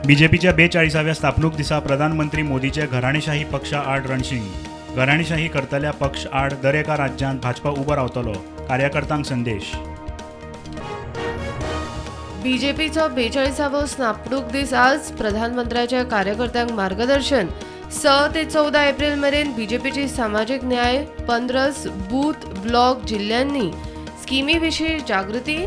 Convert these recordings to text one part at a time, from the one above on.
बीजेपीच्या 42व्या स्थापणूक दिसा प्रधानमंत्री मोदीचे घराणेशाही पक्षा आड रणशिंग. घराणेशाही करतल्या पक्ष आड दरेका राज्यांत भाजपा उबो रावतलो, कार्यकर्त्यांक संदेश. बीजेपीचो 42वो स्थापणूक दीस आज. प्रधानमंत्र्याच्या कार्यकर्त्यांक मार्गदर्शन. 6 ते 14 एप्रिल मेरेन बीजेपीची सामाजीक न्याय 15 बूथ ब्लॉक जिल्ल्यांनी स्किमी विशीं जागृती.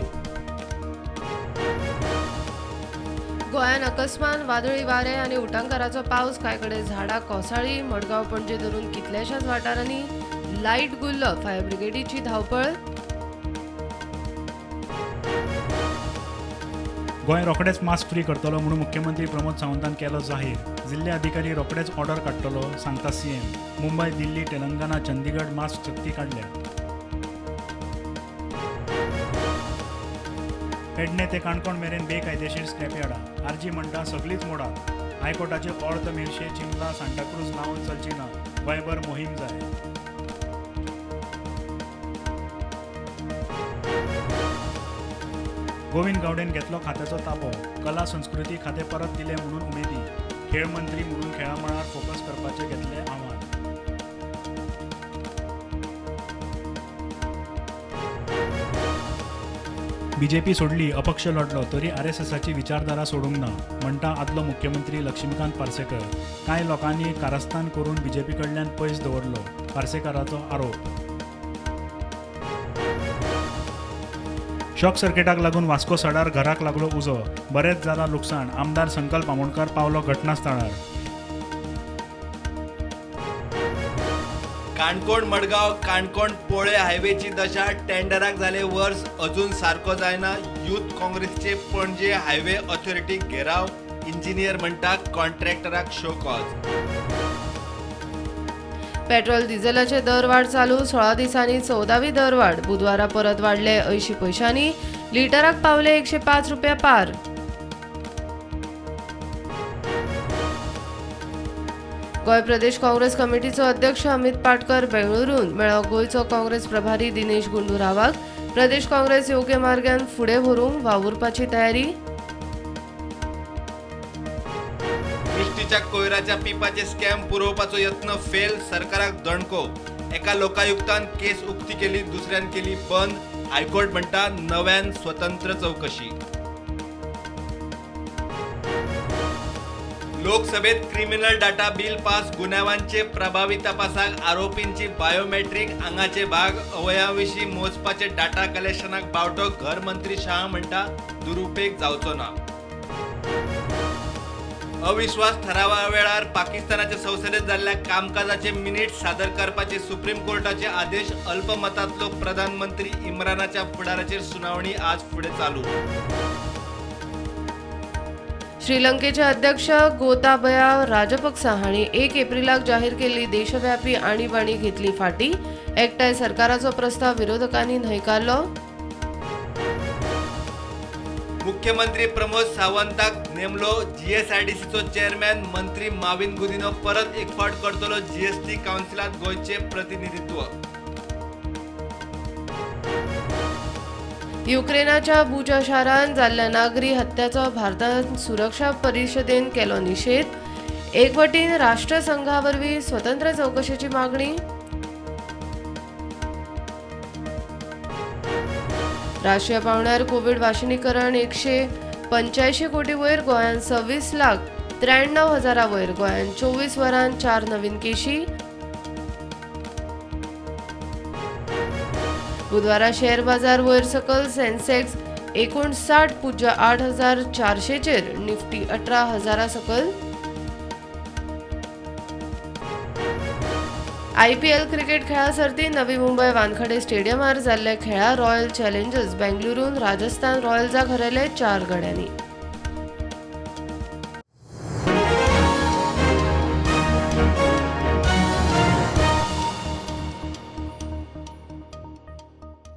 गोंयांत अकस्मात वादळी वारें आनी उटांकाराचो पावस. कांय कडेन झाडां कोसळ्ळीं. मडगांव पणजे धरून कितल्याशाच वाठारांनी लायट गुल्ल. फायर ब्रिगेडीची धांवपळ. गोंय रोखडेच मास्क फ्री करतलो म्हणून मुख्यमंत्री प्रमोद सावंतान केलो जाहीर. जिल्ले अधिकारी रोखडेच ऑर्डर काडटलो, सांगता सीएम. मुंबय, दिल्ली, तेलंगणा, चंदीगड मास्क सक्ती काडल्या. पेडणे ते काणकोण मेरेन बेकायदेशीर स्क्रॅपयार्डां. आरजी म्हणटा सगळींच मोडात. हायकोर्टाचे ऑर्द मेरशे, चिंबला, सांताक्रूज लावन चलची ना, गोंयभर मोहीम जाय. गोविंद गावडेन घेतलो खात्याचो ताबो. कला संस्कृती खातें परत दिलें म्हणून उमेदी. खेळ मंत्री म्हणून खेळां मळार फोकस करपाचें घेतलें आव्हान. बीजेपी सोडली, अपक्ष लढलो तरी आरएसएसाची विचारधारा सोडूंक ना, म्हणटा आदलो मुख्यमंत्री लक्ष्मीकांत पार्सेकर. कांय लोकांनी कारस्थान करून बीजेपी कडल्यान पयस दवरलो, पार्सेकाराचो आरोप. शॉक सर्किटाक लागून वास्को सडार घराक लागलो उजो. बरेंच जाला लुकसाण. आमदार संकल्प आमोणकर पावलो घटनास्थळार. काणकोण मडगांव काणकोण पोळे हायवेची दशा. टेंडराक जाले वर्स अजून सारको जायना. युथ काँग्रेसचे पणजे हायवे ऑथॉरिटीक घेराव. इंजिनियर म्हणटा कॉन्ट्रॅक्टराक शो कॉज. पेट्रोल डिझेलाचे दरवाढ चालू. 16 दिसांनी 14वी दरवाढ. बुधवारा परत वाडले 80 पैशांनी. लिटराक पावले 105 रुपया पार. गोंय प्रदेश काँग्रेस कमिटीचो अध्यक्ष अमित पाटकर बेंगळुरून मेळ्ळो गोंयचो काँग्रेस प्रभारी दिनेश गुंडू रावाक. प्रदेश काँग्रेस योग्य मार्गान फुडें व्हरूंक वावुरपाची तयारी. सृष्टीच्या कोयराच्या पिपाचे स्कॅम पुरोवपाचो यत्न फेल. सरकाराक दणको. एका लोकायुक्तान केस उक्ती केली, दुसऱ्यान केली बंद. हायकोर्ट म्हणटा नव्यान स्वतंत्र चवकशी. लोकसभेत क्रिमिनल डाटा बिल पास. गुन्यांवांचे प्रभावी तपासाक आरोपींची बायोमेट्रीक आंगाचे भाग अवयवांविशीं मोजपाचे डाटा कलेक्शनाक बावटो. घर मंत्री शाह म्हणटा दुरुपेग जावचो ना. अविश्वास ठरावा वेळार पाकिस्तानाच्या संसदेत जाल्ल्या कामकाजाचे मिनिट सादर करपाचे सुप्रीम कोर्टाचे आदेश. अल्पमतांतलो प्रधानमंत्री इम्रानाच्या फुडाराचेर सुनावणी आज फुडें चालू. श्रीलंकेचे अध्यक्ष गोताबया राजपक्सा हांणी 1 एप्रिलाक जाहीर केल्ली देशव्यापी आणीबाणी घेतली फाटी. एकठांय सरकाराचो प्रस्ताव विरोधकांनी न्हयकारलो. मुख्यमंत्री प्रमोद सावंताक नेमलो जीएसआयडीसीचो चेअरमॅन. मंत्री माविन गुदिन्हो परत एक फावट करतलो जीएसटी कावन्सिलांत गोंयचें प्रतिनिधित्व. युक्रेनाच्या बुचा शारांत जाल्ल्या नागरी हत्याचो भारतान सुरक्षा परिशदेन केलो निशेध. एकवटीन राष्ट्रसंघा वरवीं स्वतंत्र चवकशेची मागणी. राष्ट्रीय पांवड्यार कोवीड वाशिनीकरण 185 कोटी वयर. गोंयांत 26,93,000 वयर. गोंयांत 24 वरांत 4 नवीन केशी. बुधवारा शेअर बाजार वयर सकल. सेन्सेक्स 59.08,400 चेर, निफ्टी 18,000 सकल. आयपीएल क्रिकेट खेळा सर्तीत नवी मुंबय वानखडे स्टेडियमार जाल्ल्या खेळा रॉयल चॅलेंजर्स बेंगळुरून राजस्थान रॉयल्साक हरयले 4 गड्यांनी.